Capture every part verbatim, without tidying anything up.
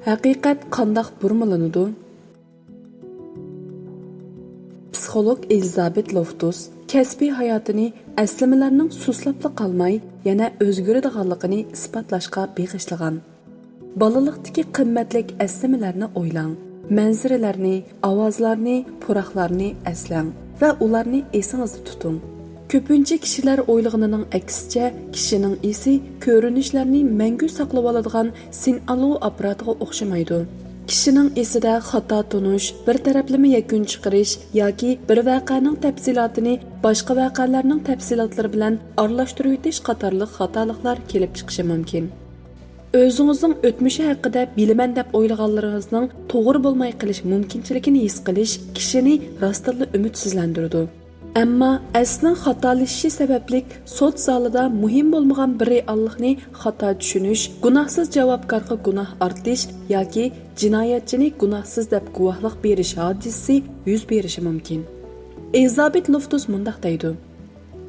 ھەقىقەت قانداق بۇرمىلىنىدۇ؟ پسىخولوگ ئېلىزابېت لوفتوس كەسپىي ھاياتىنى ئەسلىمىلەرنىڭ سۇسلاپلا قالماي، يەنە ئۆزگىرىدىغانلىقىنى ئىسپاتلاشقا بېغىشلىغان. بالىلىقتىكى قىممەتلىك ئەسلىمىلەرنى ئويلاڭ. مەنزىرىلەرنى، ئاۋازلارنى، پۇراقلارنى ئەسلەڭ ۋە ئۇلارنى ئېسىڭىزدە تۇتۇڭ. كۆپىنچە كىشىلەر ئويلىغىنىنىڭ ئەكسىچە، كىشىنىڭ ئېسى كۆرۈنۈشلەرنى مەڭگۈ ساقلىۋالىدىغان سىنئالوۋ ئاپپاراتىغا ئوخشىمايدۇ. كىشىنىڭ ئېسىدە خاتا تونۇش، بىر تەرەپلىمە يەكۈن چىقىرىش ياكى بىر ۋەقەنىڭ تەپسىلاتىنى باشقا ۋەقەلەرنىڭ تەپسىلاتلىرى بىلەن ئارىلاشتۇرۇۋېتىش قاتارلىق خاتالىقلار كېلىپ چىقىشى مۇمكىن. ئۆزىڭىزنىڭ ئۆتمۈشى ھەققىدە بىلىمەن دەپ ئويلىغانلىرىڭىزنىڭ توغرا بولماي قېلىش مۇمكىنچىلىكىنى ھېس قىلىش كىشىنى راستتىنلا ئۈمىدسىزلەندۈرىدۇ. ئەمما ئەسنىڭ خاتالىشىشى سەۋەبلىك سوت زالىدا مۇھىم بولمىغان بىر رېئاللىقنى خاتا چۈشىنىش، گۇناھسىز جاۋابكارغا گۇناھ ئارتىش ياكى جىنايەتچىنى گۇناھسىز دەپ گۇۋاھلىق بېرىش ھادىسىسى يۈز بېرىشى مۇمكىن. ئېلىزابېت لوفتوس مۇنداق دەيدۇ: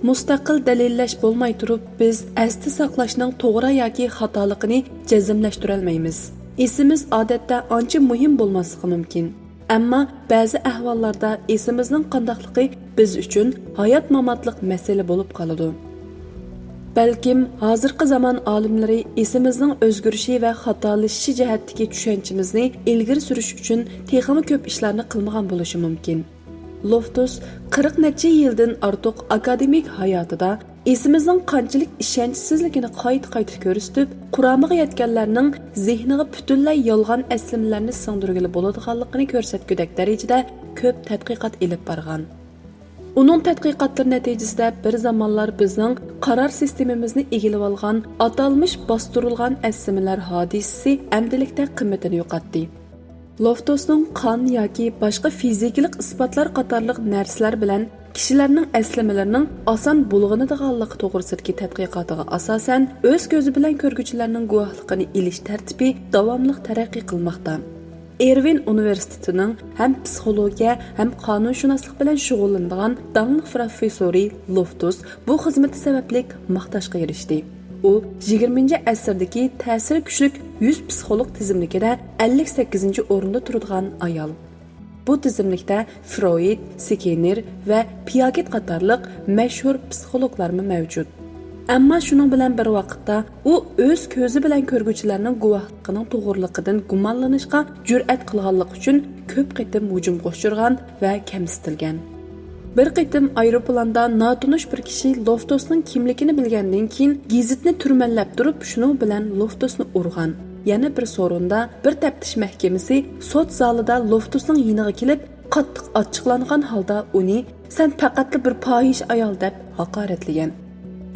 مۇستەقىل دەلىللەش بولماي تۇرۇپ، بىز ئەستە ساقلاشنىڭ توغرا ياكى خاتالىقىنى جەزملەشتۈرەلمەيمىز. ئېسىمىز ئادەتتە ئانچە مۇھىم بولماسلىقى مۇمكىن. ئەمما بەزى ئەھۋاللاردا ئېسىمىزنىڭ قانداقلىقى بىز ئۈچۈن ھايات-ماماتلىق مەسىلە بولۇپ قالىدۇ. بەلكىم ھازىرقى زامان ئالىملىرى ئېسىمىزنىڭ ئۆزگىرىشى ۋە خاتالىشىشى جەھەتتىكى چۈشەنچىمىزنى ئىلگىرى سۈرۈش ئۈچۈن تېخىمۇ كۆپ ئىشلارنى قىلمىغان بولۇشى مۇمكىن. لوفتوس قىرىق نەچچە يىلدىن ئارتۇق ئاكادېمىك ھاياتىدا ئېسىمىزنىڭ قانچىلىك ئىشەنچسىزلىكىنى قايتا-قايتا كۆرسىتىپ، قۇرامىغا يەتكەنلەرنىڭ زېھنىگە پۈتۈنلەي يالغان ئەسلىمىلەرنى سىڭدۈرگىلى بولىدىغانلىقىنى كۆرسەتكۈدەك دەرىجىدە كۆپ تەتقىقات ئېلىپ بارغان. ئۇنىڭ تەتقىقاتلىرى نەتىجىسىدە بىر زامانلار بىزنىڭ قارار سىستېمىمىزنى ئىگىلىۋالغان ئاتالمىش باستۇرۇلغان ئەسلىمىلەر ھادىسىسى ئەمدىلىكتە قىممىتىنى يوقاتتى. لوفتوسنىڭ قان ياكى باشقا فىزىكىلىق ئىسپاتلار قاتارلىق نەرسىلەر بىلەن كىشىلەرنىڭ ئەسلىمىلىرىنىڭ ئاسان بۇلغىنىدىغانلىقى توغرىسىدىكى تەتقىقاتىغا ئاساسەن، ئۆز كۆزى بىلەن كۆرگۈچىلەرنىڭ گۇۋاھلىقىنى ئېلىش تەرتىپى داۋاملىق تەرەققىي قىلماقتا. ئېرۋىن ئۇنىۋېرسىتېتىنىڭ ھەم پسىخولوگىيە، ھەم قانۇنشۇناسلىق بىلەن شۇغۇللىنىدىغان داڭلىق پروفېسسورى لوفتوس بۇ خىزمىتى سەۋەبلىك ماختاشقا ئېرىشتى. ئۇ يىگىرمىنچى ئەسىردىكى تەسىرى كۈچلۈك يۈز پسىخولوگ تىزىملىكىدە ئەللىك سەككىزىنچى ئورۇندا تۇرىدىغان ئايال. بۇ تىزىملىكتە فرويد، سكىننېر ۋە پىئاگېت قاتارلىق مەشھۇر پسىخولوگلارمۇ مەۋجۇت. ئەمما شۇنىڭ بىلەن بىر ۋاقىتتا، ئۇ ئۆز كۆزى بىلەن كۆرگۈچىلەرنىڭ گۇۋاھلىقىنىڭ توغرىلىقىدىن گۇمانلىنىشقا جۈرئەت قىلغانلىقى ئۈچۈن كۆپ قېتىم ھۇجۇمغا ئۇچرىغان ۋە كەمسىتىلگەن. بىر قېتىم ئايروپىلاندا ناتونۇش بىر كىشى لوفتوسنىڭ كىملىكىنى بىلگەندىن كېيىن، گېزىتنى تۈرمەنلەپ تۇرۇپ، شۇنىڭ بىلەن لوفتوسنى ئۇرغان. يەنە بىر سورۇندا بىر تەپتىش مەھكىمىسى سوت زالىدا لوفتوسنىڭ يېنىغا كېلىپ، قاتتىق ئاچچىقلانغان ھالدا ئۇنى، «سەن پەقەتلا بىر پاھىشە ئايال» دەپ ھاقارەتلىگەن.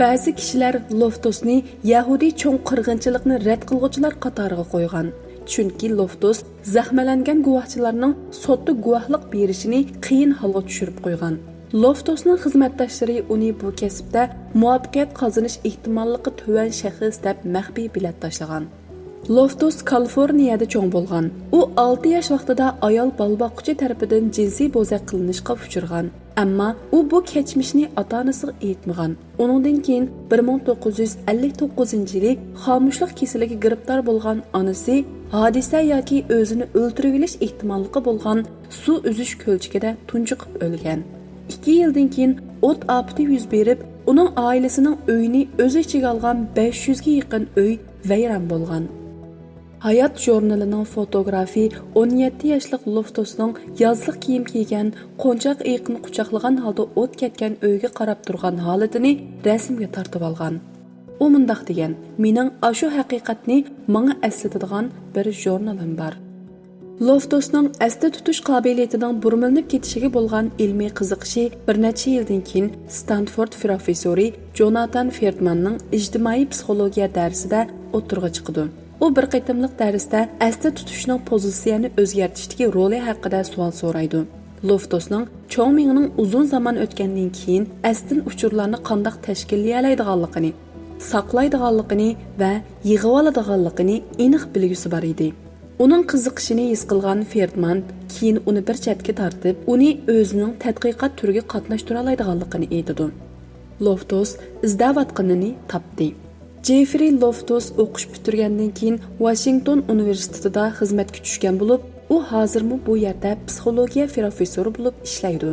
بەزى كىشىلەر لوفتوسنى يەھۇدىي چوڭ قىرغىنچىلىقنى رەت قىلغۇچىلار قاتارىغا قويغان، چۈنكى لوفتوس زەخمىلەنگەن گۇۋاھچىلارنىڭ سوتتا گۇۋاھلىق بېرىشىنى قىيىن ھالغا چۈشۈرۈپ قويغان. لوفتوسنىڭ خىزمەتداشلىرى ئۇنى بۇ كەسىپتە مۇۋەپپەقىيەت قازىنىش ئېھتىماللىقى تۆۋەن شەخس دەپ مەخپىي بېلەت تاشلىغان. لوفتوس كالىفورنىيەدە چوڭ بولغان. ئۇ ئالتە ياش ۋاقتىدا ئايال بالا باققۇچى تەرىپىدىن جىنسىي بوزەك قىلىنىشقا ئۇچرىغان. ئەمما ئۇ بۇ كەچمىشىنى ئاتا-ئانىسىغا ئېيتمىغان. ئۇنىڭدىن كېيىن بىر مىڭ توققۇز يۈز ئەللىك توققۇزىنچى يىلى خامۇشلۇق كېسىلىگە گىرىپتار بولغان ئانىسى ھادىسە ياكى ئۆزىنى ئۆلتۈرۈۋېلىش ئېھتىماللىقى بولغان سۇ ئۈزۈش كۆلچىكىدە تۇنجۇقۇپ ئۆلگەن. ئىككى يىلدىن كېيىن ئوت ئاپىتى يۈز بېرىپ، ئۇنىڭ ئائىلىسىنىڭ ئۆيىنى ئۆز ئىچىگە ئالغان بەش يۈزگە يېقىن ئۆي ۋەيران بولغان. ھايات ژۇرنىلىنىڭ فوتوگرافى ئون يەتتە ياشلىق لوفتوسنىڭ يازلىق كىيىم كىيگەن، قونچاق ئېيىقىنى قۇچاقلىغان ھالدا ئوت كەتكەن ئۆيگە قاراپ تۇرغان ھالىتىنى رەسىمگە تارتىۋالغان. ئۇ مۇنداق دېگەن: «مېنىڭ ئاشۇ ھەقىقەتنى ماڭا ئەسلىتىدىغان بىر ژۇرنىلىم بار.» لوفتوسنىڭ ئەستە تۇتۇش قابىلىيىتىنىڭ بۇرمىلىنىپ كېتىشىگە بولغان ئىلمىي قىزىقىشى بىر نەچچە يىلدىن كېيىن ستانفورد پروفېسسورى جوناتان فېردماننىڭ ئىجتىمائىي پسىخولوگىيە دەرسىدە ئوتتۇرىغا چىقىدۇ. ئۇ بىر قېتىملىق دەرستە ئەستە تۇتۇشنىڭ پوزىتسىيەنى ئۆزگەرتىشتىكى رولى ھەققىدە سوئال سورايدۇ. لوفتوسنىڭ چوڭ مېڭىنىڭ ئۇزۇن زامان ئۆتكەندىن كېيىن ئەستىن ئۇچۇرلارنى قانداق تەشكىللىيەلەيدىغانلىقىنى، ساقلايدىغانلىقىنى ۋە يىغىۋالىدىغانلىقىنى ئېنىق بىلگۈسى بار ئىدى. ئۇنىڭ قىزىقىشىنى ھېس قىلغان فېردمانت كېيىن ئۇنى بىر چەتكە تارتىپ، ئۇنى ئۆزىنىڭ تەتقىقات تۈرىگە قاتناشتۇرالايدىغانلىقىنى ئېيتىدۇ. لوفتوس ئىزدەۋاتقىنىنى تاپتى. جېفرى لوفتوس ئوقۇش پۈتتۈرگەندىن كېيىن، ۋاشىنگتون ئۇنىۋېرسىتېتىدا خىزمەتكە چۈشكەن بولۇپ، ئۇ ھازىرمۇ بۇ يەردە پسىخولوگىيە پروفېسسورى بولۇپ ئىشلەيدۇ.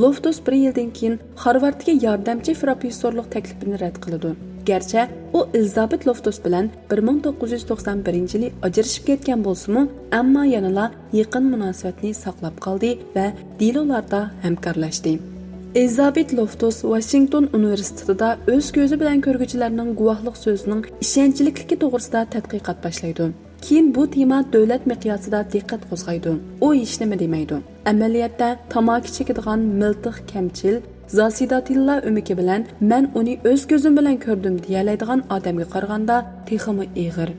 لوفتوس بىر يىلدىن كېيىن خارۋاردتىكى ياردەمچى پروفېسسورلۇق تەكلىپىنى رەت قىلىدۇ. گەرچە ئۇ ئېلىزابېت لوفتوس بىلەن بىر مىڭ توققۇز يۈز توقسان بىرىنچى يىلى ئاجرىشىپ كەتكەن بولسىمۇ، ئەمما يەنىلا يېقىن مۇناسىۋەتنى ساقلاپ قالدى ۋە دېلولاردا ھەمكارلاشتى. ئېلىزابېت لوفتوس ۋاشىنگتون ئۇنىۋېرسىتېتىدا ئۆز كۆزى بىلەن كۆرگۈچىلەرنىڭ گۇۋاھلىق سۆزىنىڭ ئىشەنچلىكلىكى توغرىسىدا تەتقىقات باشلايدۇ. كېيىن بۇ تېما دۆلەت مىقياسىدا دىققەت قوزغايدۇ. ئۇ ھېچنېمە دېمەيدۇ. ئەمەلىيەتتە، تاماكا چېكىدىغان مىلتىق كەمچىل، زاسىداتىللار ئۆمىكى بىلەن «مەن ئۇنى ئۆز كۆزۈم بىلەن كۆردۈم» دېيەلەيدىغان ئادەمگە قارىغاندا تېخىمۇ ئېغىر.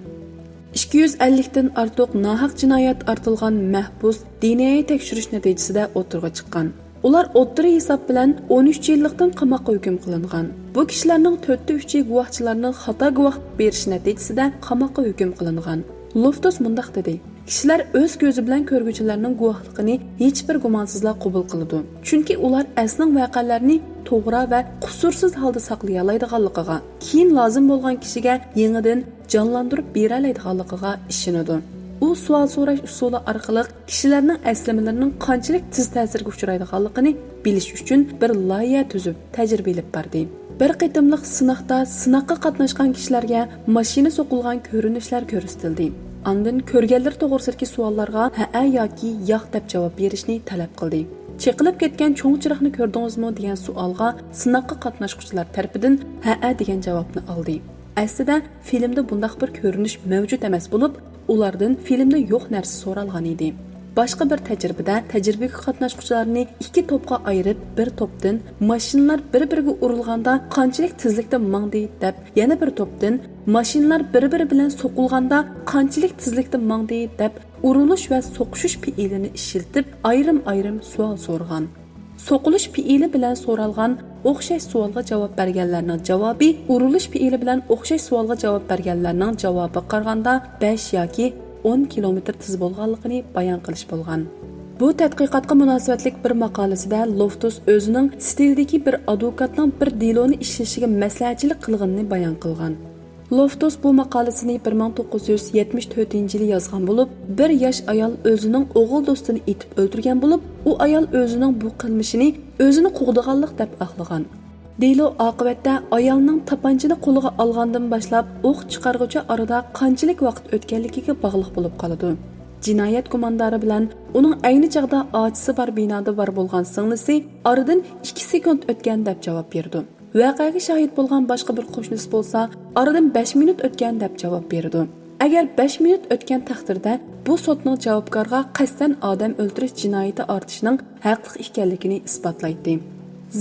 ئىككى يۈز ئەللىكتىن ئارتۇق ناھەق جىنايەت ئارتىلغان مەھبۇس دى ئېن ئەي تەكشۈرۈش نەتىجىسىدە ئوتتۇرىغا چىققان. ئۇلار ئوتتۇرا ھېساب بىلەن ئون ئۈچ يىللىقتىن قاماققا ھۆكۈم قىلىنغان. بۇ كىشىلەرنىڭ تۆتتە ئۈچى گۇۋاھچىلارنىڭ خاتا گۇۋاھلىق بېرىشى نەتىجىسىدە قاماققا ھۆكۈم قىلىنغان. لوفتوس مۇنداق دېدى: «كىشىلەر ئۆز كۆزى بىلەن كۆرگۈچىلەرنىڭ گۇۋاھلىقىنى ھېچبىر گۇمانسىزلا قوبۇل قىلىدۇ. چۈنكى ئۇلار ئەسلىڭ ۋەقەلەرنى توغرا ۋە قۇسۇرسىز ھالدا ساقلىيالايدىغانلىقىغا، كېيىن لازىم بولغان كىشىگە يېڭىدىن جانلاندۇرۇپ بېرەلەيدىغانلىقىغا ئىشىنىدۇ.» ئۇ سوئال سوراش ئۇسۇلى ئارقىلىق كىشىلەرنىڭ ئەسلىمىلىرىنىڭ قانچىلىك تېز تەسىرگە ئۇچرايدىغانلىقىنى بىلىش ئۈچۈن بىر لايىھە تۈزۈپ، تەجرىبە ئېلىپ باردى. بىر قېتىملىق سىناقتا سىناققا قاتناشقان كىشىلەرگە ماشىنا سوقۇلغان كۆرۈنۈشلەر كۆرسىتىلدى. ئاندىن كۆرگەنلىرى توغرىسىدىكى سوئاللارغا ھەئە ياكى ياق دەپ جاۋاب بېرىشنى تەلەپ قىلدى. چېقىلىپ كەتكەن چوڭ چىراغنى كۆردىڭىزمۇ دېگەن سوئالغا سىناققا قاتناشقۇچىلار تەرىپىدىن ھەئە دېگەن جاۋابنى ئالدى. ئەسلىدە، فىلىمدە بۇنداق بىر كۆرۈنۈش مەۋجۇت ئەمەس بولۇپ، ئۇلاردىن فىلىمدە يوق نەرسە سورالغان ئىدى. باشقا بىر تەجرىبىدە تەجرىبىگە قاتناشقۇچىلارنى ئىككى توپقا ئايرىپ، بىر توپتىن «ماشىنىلار بىر-بىرىگە ئۇرۇلغاندا قانچىلىك تېزلىكتە ماڭدى؟» دەپ، يەنە بىر توپتىن «ماشىنىلار بىر-بىرى بىلەن سوقۇلغاندا قانچىلىك تېزلىكتە ماڭدى؟» دەپ، ئۇرۇلۇش ۋە سوقۇشۇش پېئىلىنى ئىشلىتىپ، ئايرىم-ئايرىم سوئال سورىغان. سوقۇلۇش پېئىلى بىلەن سورالغان ئوخشاش سوئالغا جاۋاب بەرگەنلەرنىڭ جاۋابى ئۇرۇلۇش پېئىلى بىلەن ئوخشاش سوئالغا جاۋاب بەرگەنلەرنىڭ جاۋابىغا قارىغاندا بەش ياكى ئون كىلومېتىر تېز بولغانلىقىنى بايان قىلىش بولغان. بۇ تەتقىقاتقا مۇناسىۋەتلىك بىر ماقالىسىدە لوفتوس ئۆزىنىڭ سىتىلدىكى بىر ئادۋوكاتنىڭ بىر دېلونى ئىشلىشىگە مەسلىھەتچىلىك قىلغىنىنى بايان قىلغان. لوفتوس بۇ ماقالىسىنى بىر مىڭ توققۇز يۈز يەتمىش تۆتىنچى يىلى يازغان بولۇپ، بىر ياش ئايال ئۆزىنىڭ ئوغۇل دوستىنى ئېتىپ ئۆلتۈرگەن بولۇپ، ئۇ ئايال ئۆزىنىڭ بۇ قىلمىشىنى ئۆزىنى قوغدىغانلىق دەپ ئاقلىغان. دېلو ئاقىۋەتتە ئايالنىڭ تاپانچىنى قولىغا ئالغاندىن باشلاپ ئوق چىقارغۇچە ئارىدا قانچىلىك ۋاقىت ئۆتكەنلىكىگە باغلىق بولۇپ قالىدۇ. جىنايەت گۇماندارى بىلەن ئۇنىڭ ئەينى چاغدا ئاچىسى بار بىنادا بار بولغان سىڭلىسى ئارىدىن ئىككى سېكۇنت ئۆتكەن دەپ جاۋاب بېرىدۇ. ۋەقەگە شاھىت بولغان باشقا بىر قوشنىسى بولسا، ئارىدىن بەش مىنۇت ئۆتكەن دەپ جاۋاب بېرىدۇ. ئەگەر بەش مىنۇت ئۆتكەن تەقدىردە، بۇ سوتنىڭ جاۋابكارغا قەستەن ئادەم ئۆلتۈرۈش جىنايىتى ئارتىشىنىڭ ھەقلىق ئىكەنلىكىنى ئىسپاتلايتتى.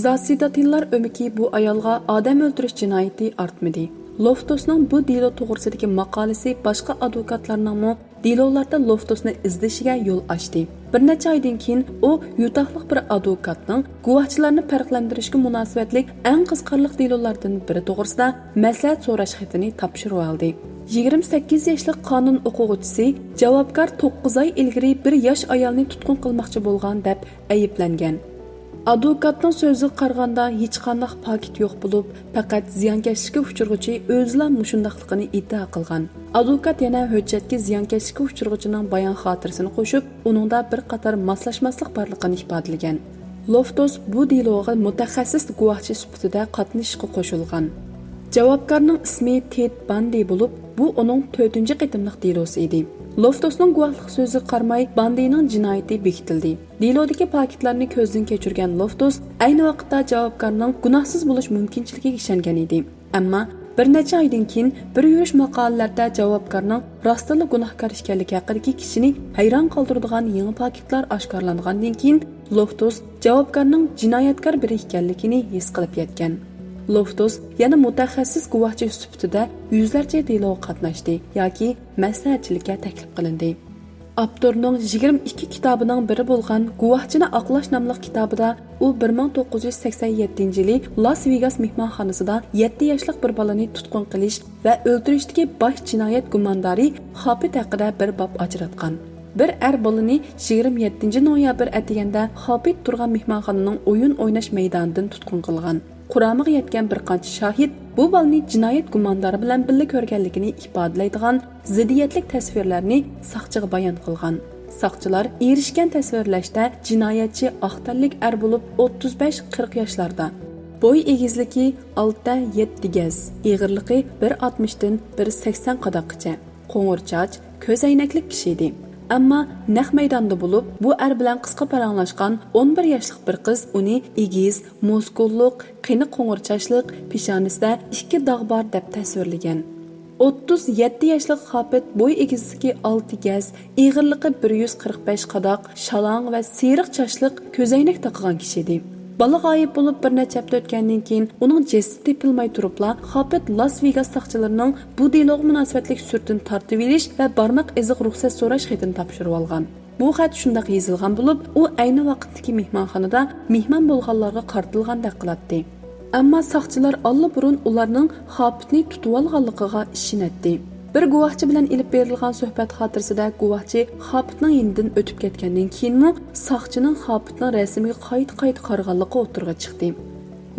زاسىداتىللار ئۆمىكى بۇ ئايالغا ئادەم ئۆلتۈرۈش جىنايىتى ئارتمىدى. لوفتوسنىڭ بۇ دېلو توغرىسىدىكى ماقالىسى باشقا ئادۋوكاتلارنىڭمۇ دېلولاردا لوفتوسنى ئىزدىشىگە يول ئاچتى. بىر نەچچە ئايدىن كېيىن ئۇ يۇتاھلىق بىر ئادۋوكاتنىڭ گۇۋاھچىلارنى پەرقلەندۈرۈشكە مۇناسىۋەتلىك ئەڭ قىزىقارلىق دېلوللاردىن بىرى توغرىسىدا مەسلىھەت سوراش خېتىنى تاپشۇرۇۋالدى. يىگىرمە سەككىز ياشلىق قانۇن ئوقۇغۇچىسى جاۋابكار توققۇز ئاي ئىلگىرى بىر ياش ئايالنى تۇتقۇن قىلماقچى بولغان دەپ ئەيىبلەنگەن. ئادۋوكاتنىڭ سۆزىگە قارىغاندا، ھېچقانداق پاكىت يوق بولۇپ، پەقەت زىيانكەشلىككە ئۇچرىغۇچى ئۆزىلا مۇشۇنداقلىقىنى ئىددىئا قىلغان. ئادۋوكات يەنە ھۆججەتكە زىيانكەشلىككە ئۇچرىغۇچىنىڭ بايان خاتىرىسىنى قوشۇپ، ئۇنىڭدا بىر قاتار ماسلاشماسلىق بارلىقىنى ئىپادىلىگەن. لوفتوس بۇ دېلوغا مۇتەخەسسىس گۇۋاھچى سۈپىتىدە قاتنىشىشقا قوشۇلغان. جاۋابكارنىڭ ئىسمى تېد باندى بولۇپ، بۇ ئۇنىڭ تۆتىنچى قېتىملىق دېلوسى ئىدى. لوفتوسنىڭ گۇۋاھلىق سۆزىگە قارىماي، باندىنىڭ جىنايىتى بېكىتىلدى. دېلودىكى پاكىتلارنى كۆزدىن كەچۈرگەن لوفتوس ئەينى ۋاقىتتا جاۋابكارنىڭ گۇناھسىز بولۇش مۇمكىنچىلىكىگە ئىشەنگەن ئىدى. ئەمما بىر نەچچە ئايدىن كېيىن بىر يۈرۈش ماقالىلەردە جاۋابكارنىڭ راستتىنلا گۇناھكار ئىكەنلىكى ھەققىدىكى كىشىنى ھەيران قالدۇرىدىغان يېڭى پاكىتلار ئاشكارىلانغاندىن كېيىن، لوفتوس جاۋابكارنىڭ جىنايەتكار بىرى ئىكەنلىكىنى ھېس قىلىپ يەتكەن. لوفتوس يەنە مۇتەخەسسىس گۇۋاھچى سۈپىتىدە يۈزلەرچە دېلوغا قاتناشتى ياكى مەسلىھەتچىلىككە تەكلىپ قىلىندى. ئاپتورنىڭ يىگىرمە ئىككى كىتابىنىڭ بىرى بولغان گۇۋاھچىنى ئاقلاش ناملىق كىتابىدا ئۇ بىر مىڭ توققۇز يۈز سەكسەن يەتتىنچى يىلى لاس ۋېگاس مېھمانخانىسىدا يەتتە ياشلىق بىر بالىنى تۇتقۇن قىلىش ۋە ئۆلتۈرۈشتىكى باش جىنايەت گۇماندارى خاپىت ھەققىدە بىر باب ئاجراتقان. بىر ئەر بالىنى يىگىرمە يەتتىنچى نويابىر ئەتىگەندە خاپىت تۇرغان مېھمانخانىنىڭ ئويۇن ئويناش مەيدانىدىن تۇتقۇن قىلغان. قۇرامىغا يەتكەن بىر قانچە شاھىت بۇ بالىنى جىنايەت گۇماندارى بىلەن بىللە كۆرگەنلىكىنى ئىپادىلەيدىغان زىددىيەتلىك تەسۋىرلەرنى ساقچىغا بايان قىلغان. ساقچىلار ئېرىشكەن تەسۋىرلەشتە جىنايەتچى ئاق تەنلىك ئەر بولۇپ، ئوتتۇز بەش قىرىق ياشلاردا. بوي ئېگىزلىكى ئالتە يەتتە گەز، ئېغىرلىقى بىر ئاتمىشتىن بىر سەكسەن قاداققىچە. قوڭۇر چاچ، كۆز ئەينەكلىك كىشى ئىدى. ئەمما نەق مەيداندا بولۇپ، بۇ ئەر بىلەن قىسقا پاراڭلاشقان ئون بىر ياشلىق بىر قىز ئۇنى ئېگىز، مۇسكۇللۇق، قېنىق قوڭۇر چاچلىق، پېشانىسىدە ئىككى داغ بار دەپ تەسۋىرلىگەن. ئوتتۇز يەتتە ياشلىق خاپىت بوي ئېگىزلىكى ئالتە گەز، ئېغىرلىقى بىر يۈز قىرىق بەش قاداق، شالاڭ ۋە سېرىق چاچلىق، كۆزەينەك تاقىغان كىشى ئىدى. بالا غايىب بولۇپ بىر نەچچە ھەپتە ئۆتكەندىن كېيىن ئۇنىڭ جەسىتى تېپىلماي تۇرۇپلا، خاپىت لاس ۋېگاس ساقچىلىرىنىڭ بۇ دېلوغا مۇناسىۋەتلىك سۈرىتىنى تارتىۋېلىش ۋە بارماق ئىزىغا رۇخسەت سوراش خېتىنى تاپشۇرۇۋالغان. بۇ خەت شۇنداق يېزىلغان بولۇپ، ئۇ ئەينى ۋاقىتتىكى مېھمانخانىدا مېھمان بولغانلارغا قارىتىلغاندەك قىلاتتى. ئەمما ساقچىلار ئاللىبۇرۇن ئۇلارنىڭ خاپىتنى تۇتۇۋالغانلىقىغا ئىشىنەتتى. بىر گۇۋاھچى بىلەن ئېلىپ بېرىلغان سۆھبەت خاتىرىسىدە گۇۋاھچى خاپىتنىڭ يېنىدىن ئۆتۈپ كەتكەندىن كېيىنمۇ ساقچىنىڭ خاپىتنىڭ رەسىمىگە قايتا-قايتا قارىغانلىقى ئوتتۇرىغا چىقتى.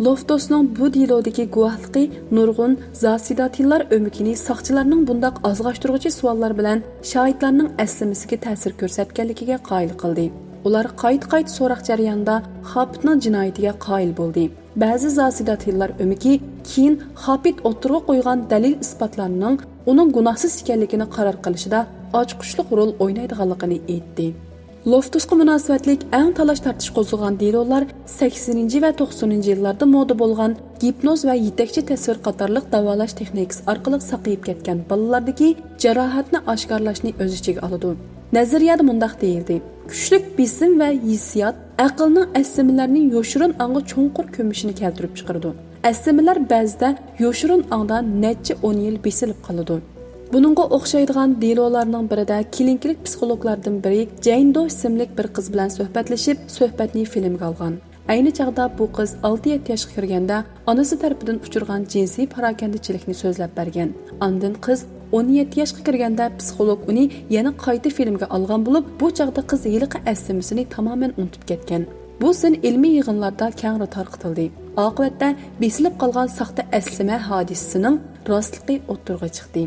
لوفتوسنىڭ بۇ دېلودىكى گۇۋاھلىقى نۇرغۇن زاسىداتىللار ئۆمىكىنى ساقچىلارنىڭ بۇنداق ئازغاشتۇرغۇچى سوئاللار بىلەن شاھىتلارنىڭ ئەسلىمىسىگە تەسىر كۆرسەتكەنلىكىگە قايىل قىلدى. ئۇلار قايتا-قايتا سوراق جەريانىدا خاپىتنىڭ جىنايىتىگە قايىل بولدى. بەزى زاسىداتىللار ئۆمىكى كېيىن خاپىت ئوتتۇرىغا قويغان دەلىل-ئىسپاتلارنىڭ ئۇنىڭ گۇناھسىز ئىكەنلىكىنى قارار قىلىشىدا ئاچقۇچلۇق رول ئوينايدىغانلىقىنى ئېيتتى. لوفتوسقا مۇناسىۋەتلىك ئەڭ تالاش-تارتىش قوزغىغان دېلولار سەكسىنىنچى ۋە توقسىنىنچى يىللاردا مودا بولغان گىپنوز ۋە يېتەكچى تەسۋىر قاتارلىق داۋالاش تېخنىكىسى ئارقىلىق ساقىيىپ كەتكەن بالىلاردىكى جاراھەتنى ئاشكارىلاشنى ئۆز ئىچىگە ئالىدۇ. نەزەرىيەدە مۇنداق دېيىلدى: كۈچلۈك بېسىم ۋە ھېسسىيات ئەقىلنىڭ ئەسلىمىلەرنى يوشۇرۇن ئاڭغا چوڭقۇر كۆمۈشىنى كەلتۈرۈپ چىقىرىدۇ. ئەسلىمىلەر بەزىدە يوشۇرۇن ئاڭدا نەچچە ئون يىل بېسىلىپ قالىدۇ. بۇنىڭغا ئوخشايدىغان دېلولارنىڭ بىرىدە كلىنىكىلىق پسىخولوگلاردىن بىرى جەين دو ئىسىملىك بىر قىز بىلەن سۆھبەتلىشىپ، سۆھبەتنى فىلىمگە ئالغان. ئەينى چاغدا بۇ قىز ئالتە يەتتە ياشقا كىرگەندە، ئانىسى تەرىپىدىن ئۇچرىغان جىنسىي پاراكەندىچىلىكنى سۆزلەپ بەرگەن. ئاندىن قىز ئون يەتتە ياشقا كىرگەندە پسىخولوگ ئۇنى يەنە قايتا فىلىمگە ئالغان بولۇپ، بۇ چاغدا قىز ھېلىقى ئەسلىمىسىنى تامامەن ئۇنتۇپ كەتكەن. بۇ سىن ئىلمىي يىغىنلاردا كەڭرى تارقىتىلدى. ئاقىۋەتتە بېسىلىپ قالغان ساختا ئەسلىمە ھادىسىسىنىڭ راستلىقى ئوتتۇرىغا چىقتى.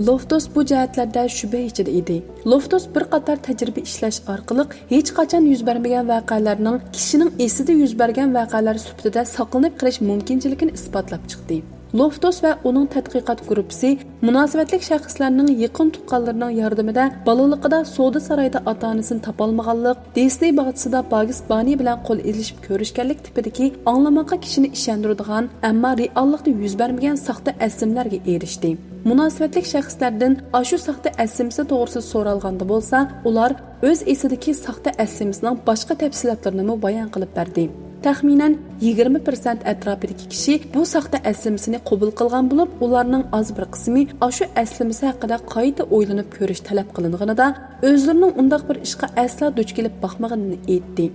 لوفتوس بۇ جەھەتلەردە شۈبھە ئىچىدە ئىدى. لوفتوس بىر قاتار تەجرىبە ئىشلەش ئارقىلىق ھېچقاچان يۈز بەرمىگەن ۋەقەلەرنىڭ كىشىنىڭ ئېسىدە يۈز بەرگەن ۋەقەلەر سۈپىتىدە ساقلىنىپ قېلىش مۇمكىنچىلىكىنى ئىسپاتلاپ چىقتى. لوفتوس ۋە ئۇنىڭ تەتقىقات گۇرۇپپىسى مۇناسىۋەتلىك شەخسلەرنىڭ يېقىن تۇغقانلىرىنىڭ ياردىمىدە بالىلىقىدا سودا سارايدا ئاتا-ئانىسىنى تاپالمىغانلىق، دىسنېي باغچىسىدا باگىس بانى بىلەن قول ئېلىشىپ كۆرۈشكەنلىك تىپىدىكى ئاڭلىماققا كىشىنى ئىشەندۈرىدىغان، ئەمما رېئاللىقتا يۈز بەرمىگەن ساختا ئەسلىمىلەرگە ئېرىشتى. مۇناسىۋەتلىك شەخسلەردىن ئاشۇ ساختا ئەسلىمىسى توغرىسىدا سورالغاندا بولسا، ئۇلار ئۆز ئېسىدىكى ساختا ئەسلىمىسىنىڭ باشقا تەپسىلاتلىرىنىمۇ بايان قىلىپ بەردى. تەخمىنەن يىگىرمە پىرسەنت ئەتراپىدىكى كىشى بۇ ساختا ئەسلىمىسىنى قوبۇل قىلغان بولۇپ، ئۇلارنىڭ ئاز بىر قىسمى ئاشۇ ئەسلىمىسى ھەققىدە قايتا ئويلىنىپ كۆرۈش تەلەپ قىلىنغىنىدا، ئۆزلىرىنىڭ ئۇنداق بىر ئىشقا ئەسلا دۇچ كېلىپ باقمىغىنىنى ئېيتتى.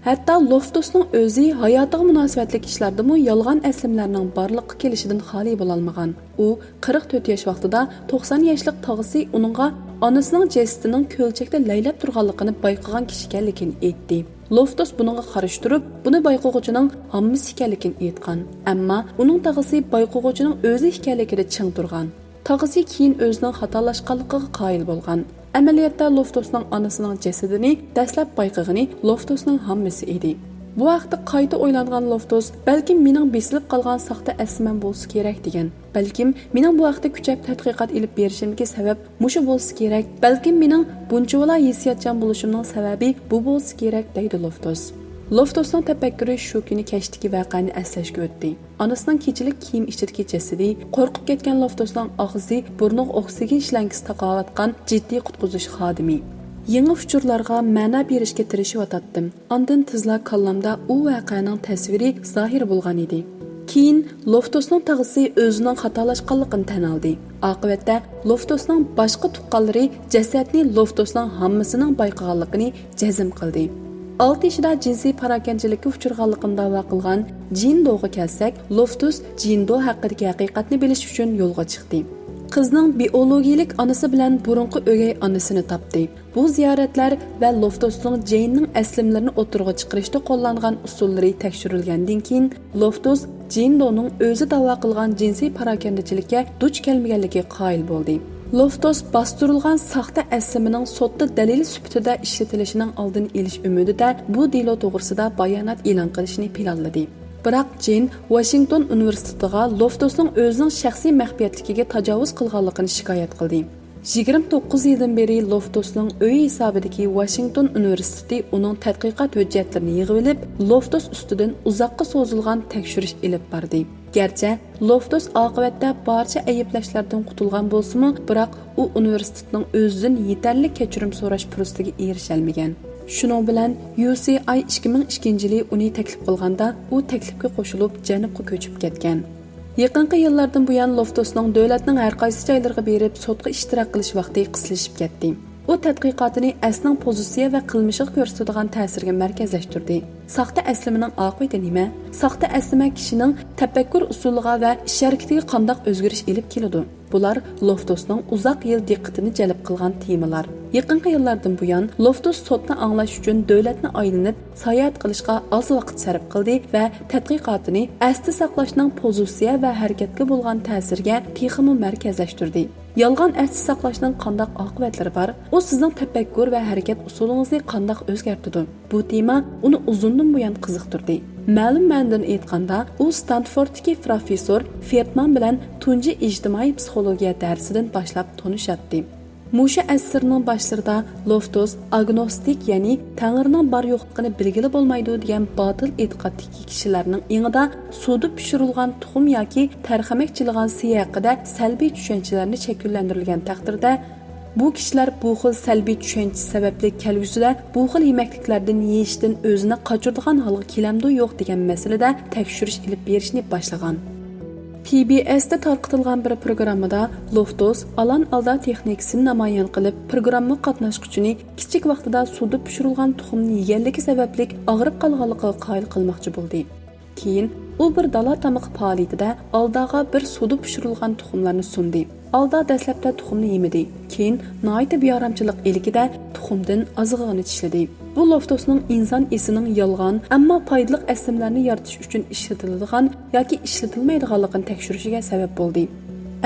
ھەتتا لوفتوسنىڭ ئۆزى ھاياتىغا مۇناسىۋەتلىك ئىشلاردىمۇ يالغان ئەسلىمىلەرنىڭ بارلىققا كېلىشىدىن خالىي بولالمىغان. ئۇ قىرىق تۆت ياش ۋاقتىدا توقسان ياشلىق تاغىسى ئۇنىڭغا ئانىسىنىڭ جەسىتىنىڭ كۆلچەكتە لەيلەپ تۇرغانلىقىنى بايقىغان كىشى ئىكەنلىكىنى ئېيتتى. لوفتوس بۇنىڭغا قارشى تۇرۇپ، بۇنى بايقىغۇچىنىڭ ھاممىسى ئىكەنلىكىنى ئېيتقان. ئەمما ئۇنىڭ تاغىسى بايقىغۇچىنىڭ ئۆزى ئىكەنلىكىدە چىڭ تۇرغان. تاغىسى كېيىن ئۆزىنىڭ خاتالاشقانلىقىغا قايىل بولغان. ئەمەلىيەتتە لوفتوسنىڭ ئانىسىنىڭ جەسىتىنى دەسلەپ بايقىغىنى لوفتوسنىڭ ھاممىسى ئىدى. بۇ ھەقتە قايتا ئويلانغان لوفتوس، بەلكىم مېنىڭ بېسىلىپ قالغان ساختا ئەسلىمەم بولسا كېرەك دېگەن. بەلكىم مېنىڭ بۇ ھەقتە كۈچەپ تەتقىقات ئېلىپ بېرىشىمدىكى سەۋەب مۇشۇ بولسا كېرەك. بەلكىم مېنىڭ بۇنچىۋالا ھېسسىياتچان بولۇشۇمنىڭ سەۋەبى بۇ بولسا كېرەك، دەيدۇ لوفتوس. لوفتوسنىڭ تەپەككۇرى شۇ كۈنى كەچتىكى ۋەقەنى ئەسلەشكە ئۆتتى. ئانىسىنىڭ كېچىلىك كىيىم ئىچىدىكى جەسىتى، قورقۇپ كەتكەن لوفتوسنىڭ ئاغزى، بۇرنىغا ئوكسىگېن شلەنكىسى تاقاۋاتقان جىددىي قۇتقۇزۇش خادىمى. يېڭى ئۇچۇرلارغا مەنە بېرىشكە تىرىشىۋاتاتتىم. ئاندىن تېزلا كاللامدا ئۇ ۋەقەنىڭ تەسۋىرى زاھىر بولغان ئىدى. كېيىن لوفتوسنىڭ تاغىسى ئۆزىنىڭ خاتالاشقانلىقىنى تەن ئالدى. ئاقىۋەتتە لوفتوسنىڭ باشقا تۇغقانلىرى جەسەتنى لوفتوسنىڭ ھاممىسىنىڭ بايقىغانلىقىنى جەزم قىلدى. ئالتە يېشىدا جىنسىي پاراكەندىچىلىككە ئۇچرىغانلىقىنى دەۋا قىلغان جىن دوغا كەلسەك، لوفتوس جىن دو ھەققىدىكى ھەقىقەتنى بىلىش ئۈچۈن يولغا چىقتى. قىزنىڭ بىئولوگىيىلىك ئانىسى بىلەن بۇرۇنقى ئۆگەي ئانىسىنى تاپتى. بۇ زىيارەتلەر ۋە لوفتوسنىڭ جېيننىڭ ئەسلىمىلىرىنى ئوتتۇرىغا چىقىرىشتا قوللانغان ئۇسۇللىرى تەكشۈرۈلگەندىن كېيىن، لوفتوس جېين دونىڭ ئۆزى داۋا قىلغان جىنسىي پاراكەندىچىلىككە دۇچ كەلمىگەنلىكىگە قايىل بولدى. لوفتوس باستۇرۇلغان ساختا ئەسلىمىنىڭ سوتتا دەلىل سۈپىتىدە ئىشلىتىلىشىنىڭ ئالدىنى ئېلىش ئۈمىدىدە بۇ دېلو توغرىسىدا بايانات ئېلان قىلىشنى پىلانلىدى. بىراق جېين ۋاشىنگتون ئۇنىۋېرسىتېتىغا لوفتوسنىڭ ئۆزىنىڭ شەخسىي مەخپىيەتلىكىگە تاجاۋۇز قىلغانلىقىنى شىكايەت قىلدى. يىگىرمە توققۇز يىلدىن بېرى لوفتوسنىڭ ئۆيى ھېسابىدىكى ۋاشىنگتون ئۇنىۋېرسىتېتى ئۇنىڭ تەتقىقات ھۆججەتلىرىنى يىغىۋېلىپ، لوفتوس ئۈستىدىن ئۇزاققا سوزۇلغان تەكشۈرۈش ئېلىپ باردى. گەرچە لوفتوس ئاقىۋەتتە بارچە ئەيىبلەشلەردىن قۇتۇلغان بولسىمۇ، بىراق ئۇ ئۇنىۋېرسىتېتنىڭ ئۆزىدىن يېتەرلىك كەچۈرۈم سوراش پۇرسىتىگە ئېرىشەلمىگەن. شۇنىڭ بىلەن يۇ سى ئاي ئىككى مىڭ ئىككىنچى يىلى ئۇنى تەكلىپ قىلغاندا، ئۇ تەكلىپكە قوشۇلۇپ، جەنۇبقا كۆچۈپ كەتكەن. يېقىنقى يىللاردىن بۇيان لوفتوسنىڭ دۆلەتنىڭ ھەر قايسى جايلىرىغا بېرىپ سوتقا ئىشتىراك قىلىش ۋاقتى قىسلىشىپ كەتتى. ئۇ تەتقىقاتىنى ئەسنىڭ پوزىتسىيە ۋە قىلمىشىغا كۆرسىتىدىغان تەسىرگە مەركەزلەشتۈردى. ساختا ئەسلىمىنىڭ ئاقىۋىتى نېمە؟ ساختا ئەسلىمە كىشىنىڭ تەپەككۇر ئۇسۇلىغا ۋە ئىش ھەرىكىتىگە قانداق ئۆزگىرىش ئېلىپ كېلىدۇ؟ بۇلار لوفتوسنىڭ ئۇزاق يىل دىققىتىنى جەلپ قىلغان تېمىلار. يېقىنقى يىللاردىن بۇيان لوفتوس سوتنى ئاڭلاش ئۈچۈن دۆلەتنى ئايلىنىپ ساياھەت قىلىشقا ئاز ۋاقىت سەرپ قىلدى ۋە تەتقىقاتىنى ئەستە ساقلاشنىڭ پوزىتسىيە ۋە ھەرىكەتكە بولغان تەسىرىگە تېخىمۇ مەركەزلەشتۈردى. يالغان ئەستە ساقلاشنىڭ قانداق ئاقىۋەتلىرى بار؟ ئۇ سىزنىڭ تەپەككۇر ۋە ھەرىكەت ئۇسۇلىڭىزنى قانداق ئۆزگەرتىدۇ؟ بۇ تېما ئۇنى ئۇزۇندىن بۇيان قىزىقتۇردى. مەلۇم مەنىدىن ئېيتقاندا، ئۇ ستانفوردتىكى پروفېسسور فېردمان بىلەن تۇنجى ئىجتىمائىي پسىخولوگىيە دەرسىدىن باشلاپ تونۇشاتتى. مۇشۇ ئەسىرنىڭ باشلىرىدا لوفتوس ئاگنوستىك، يەنى تەڭرىنىڭ بار-يوقلۇقىنى بىلگىلى بولمايدۇ دېگەن باتىل ئېتىقادتىكى كىشىلەرنىڭ ئېڭىدا سۇدا پىشۇرۇلغان تۇخۇم ياكى تەرخەمەك چىلىغان سىيە ھەققىدە سەلبىي چۈشەنچىلەرنى شەكىللەندۈرۈلگەن تەقدىردە، بۇ كىشىلەر بۇ خىل سەلبىي چۈشەنچە سەۋەبلىك كەلگۈسىدە بۇ خىل يېمەكلىكلەردىن يېيىشتىن ئۆزىنى قاچۇرىدىغان ھالغا كېلەمدۇ يوق دېگەن مەسىلىدە تەكشۈرۈش ئېلىپ بېرىشنى باشلىغان. پى بى ئېس تە تارقىتىلغان بىر پروگراممىدا لوفتوس ئالان ئالدا تېخنىكىسىنى نامايان قىلىپ، پروگرامما قاتناشقۇچىنى كىچىك ۋاقتىدا سۇدا پىشۇرۇلغان تۇخۇمنى يېگەنلىكى سەۋەبلىك ئاغرىپ قالغانلىقىغا قايىل قىلماقچى بولدى. كېيىن ئۇ بىر دالا تامىقى پائالىيىتىدە ئالداغا بىر سۇدا پىشۇرۇلغان تۇخۇملارنى سۇندى. ئالدا دەسلەپتە تۇخۇمنى يېمىدى، كېيىن ناھايىتى بىئارامچىلىق ئىلكىدە تۇخۇمدىن ئازىغىنى چىشلىدى. بۇ لوفتوسنىڭ ئىنسان ئېسىنىڭ يالغان، ئەمما پايدىلىق ئەسلىمىلەرنى يارىتىش ئۈچۈن ئىشلىتىلىدىغان ياكى ئىشلىتىلمەيدىغانلىقىنى تەكشۈرۈشىگە سەۋەب بولدى.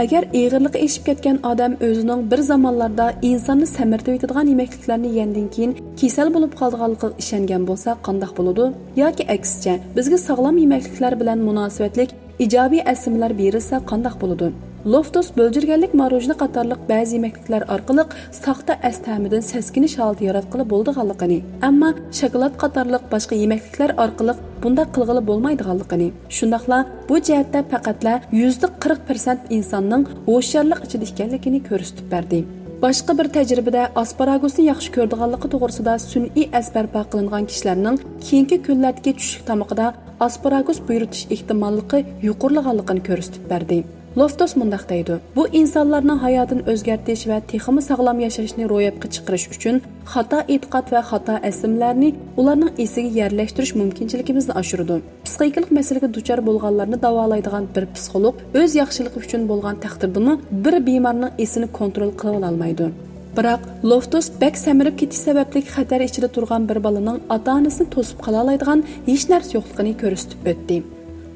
ئەگەر ئېغىرلىقى ئېشىپ كەتكەن ئادەم ئۆزىنىڭ بىر زامانلاردا ئىنساننى سەمرىتىۋېتىدىغان يېمەكلىكلەرنى يېگەندىن كېيىن كېسەل بولۇپ قالىدىغانلىقىغا ئىشەنگەن بولسا قانداق بولىدۇ؟ ياكى ئەكسىچە، بىزگە ساغلام يېمەكلىكلەر بىلەن مۇناسىۋەتلىك ئىجابىي ئەسلىمىلەر بېرىلسە قانداق بولىدۇ؟ لوفتوس بۆلجۈرگەنلىك ماروژنا قاتارلىق بەزى يېمەكلىكلەر ئارقىلىق ساختا ئەس تەمىدىن سەسكىنىش ھالىتى ياراتقىلى بولىدىغانلىقىنى، ئەمما شاكىلات قاتارلىق باشقا يېمەكلىكلەر ئارقىلىق بۇنداق قىلغىلى بولمايدىغانلىقىنى، شۇنداقلا بۇ جەھەتتە پەقەتلا يۈزدە قىرىق پىرسەنت ئىنساننىڭ ھوشيارلىق ئىچىدە ئىكەنلىكىنى كۆرسىتىپ بەردى. باشقا بىر تەجرىبىدە ئاسپاراگۇسنى ياخشى كۆرىدىغانلىقى توغرىسىدا سۈنئىي ئەس بەرپا قىلىنغان كىشىلەرنىڭ كېيىنكى كۈنلەردىكى چۈشلۈك تامىقىدا ئاسپاراگۇس بۇيرۇتۇش ئېھتىماللىقى يۇقىرىلىغانلىقىنى كۆرسىتىپ بەردى. لوفتوس مۇنداق دەيدۇ، بۇ ئىنسانلارنىڭ ھاياتىنى ئۆزگەرتىش ۋە تېخىمۇ ساغلام ياشاشنى روياپقا چىقىرىش ئۈچۈن خاتا ئېتىقاد ۋە خاتا ئەسلىمىلەرنى ئۇلارنىڭ ئېسىگە يەرلەشتۈرۈش مۇمكىنچىلىكىمىزنى ئاشۇرىدۇ. پسىخىكىلىق مەسىلىگە دۇچار بولغانلارنى داۋالايدىغان بىر پسىخولوگ ئۆز ياخشىلىقى ئۈچۈن بولغان تەقدىردىمۇ بىر بىمارنىڭ ئېسىنى كونترول قىلىۋالالمايدۇ. بىراق، لوفتوس بەك سەمرىپ كېتىش سەۋەبلىك خەتەر ئىچىدە تۇرغان بىر بالىنىڭ ئاتا-ئانىسىنى توسۇپ قالالايدىغان ھېچ نەرسە يوقلۇقىنى كۆرسىتىپ ئۆتتى.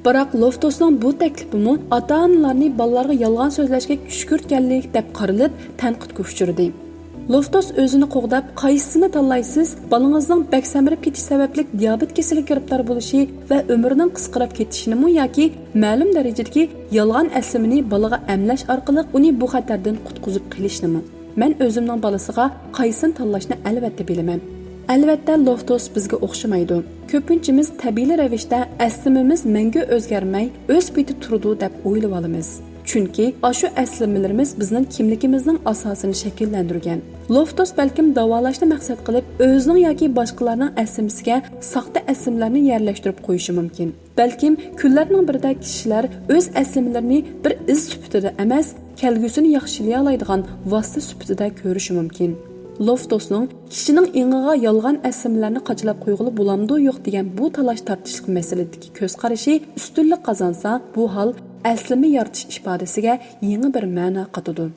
بىراق، لوفتوسنىڭ بۇ تەكلىپىمۇ ئاتا-ئانىلارنى بالىلارغا يالغان سۆزلەشكە چۈشكۈرتكەنلىك دەپ قارىلىپ، تەنقىدكە ئۇچرىدى. لوفتوس ئۆزىنى قوغداپ، قايسىسىنى تاللايسىز؟ بالىڭىزنىڭ بەك سەمرىپ كېتىش سەۋەبلىك دىيابېت كېسىلىگە گىرىپتار بولۇشى ۋە ئۆمرىنىڭ قىسقىراپ كېتىشىنىمۇ ياكى مەلۇم دەرىجىدىكى يالغان ئەسلىمىنى بالىغا ئەملەش ئارقىلىق ئۇنى بۇ خەتەردىن قۇتقۇزۇپ قېلىشنىمۇ؟ مەن ئۆزۈمنىڭ بالىسىغا قايسىنى تاللاشنى ئەلۋەتتە بىلىمەن. ئەلۋەتتە، لوفتوس بىزگە ئوخشىمايدۇ. كۆپىنچىمىز تەبىئىي رەۋىشتە ئەسلىمىمىز مەڭگۈ ئۆزگەرمەي، ئۆز پېتى تۇرىدۇ دەپ ئويلىۋالىمىز. چۈنكى ئاشۇ ئەسلىمىلىرىمىز بىزنىڭ كىملىكىمىزنىڭ ئاساسىنى شەكىللەندۈرگەن. لوفتوس بەلكىم داۋالاشنى مەقسەت قىلىپ، ئۆزىنىڭ ياكى باشقىلارنىڭ ئەسلىمىسىگە ساختا ئەسلىمىلەرنى يەرلەشتۈرۈپ قويۇشى مۇمكىن. بەلكىم كۈنلەرنىڭ بىرىدە كىشىلەر ئۆز ئەسلىمىلىرىنى بىر ئىز سۈپىتىدە ئەمەس، كەلگۈسىنى ياخشىلىيالايدىغان ۋاسىتە سۈپىتىدە كۆرۈشى مۇمكىن. لوفتوسنىڭ كىشىنىڭ ئېڭىغا يالغان ئەسلىمىلەرنى قاچىلاپ قويغىلى بولامدۇ يوق دېگەن بۇ تالاش-تارتىشلىق مەسىلىدىكى كۆز قارىشى ئۈستۈنلۈك قازانسا، بۇ ھال ئەسلىمە يارىتىش ئىپادىسىگە يېڭى بىر مەنە قاتىدۇ.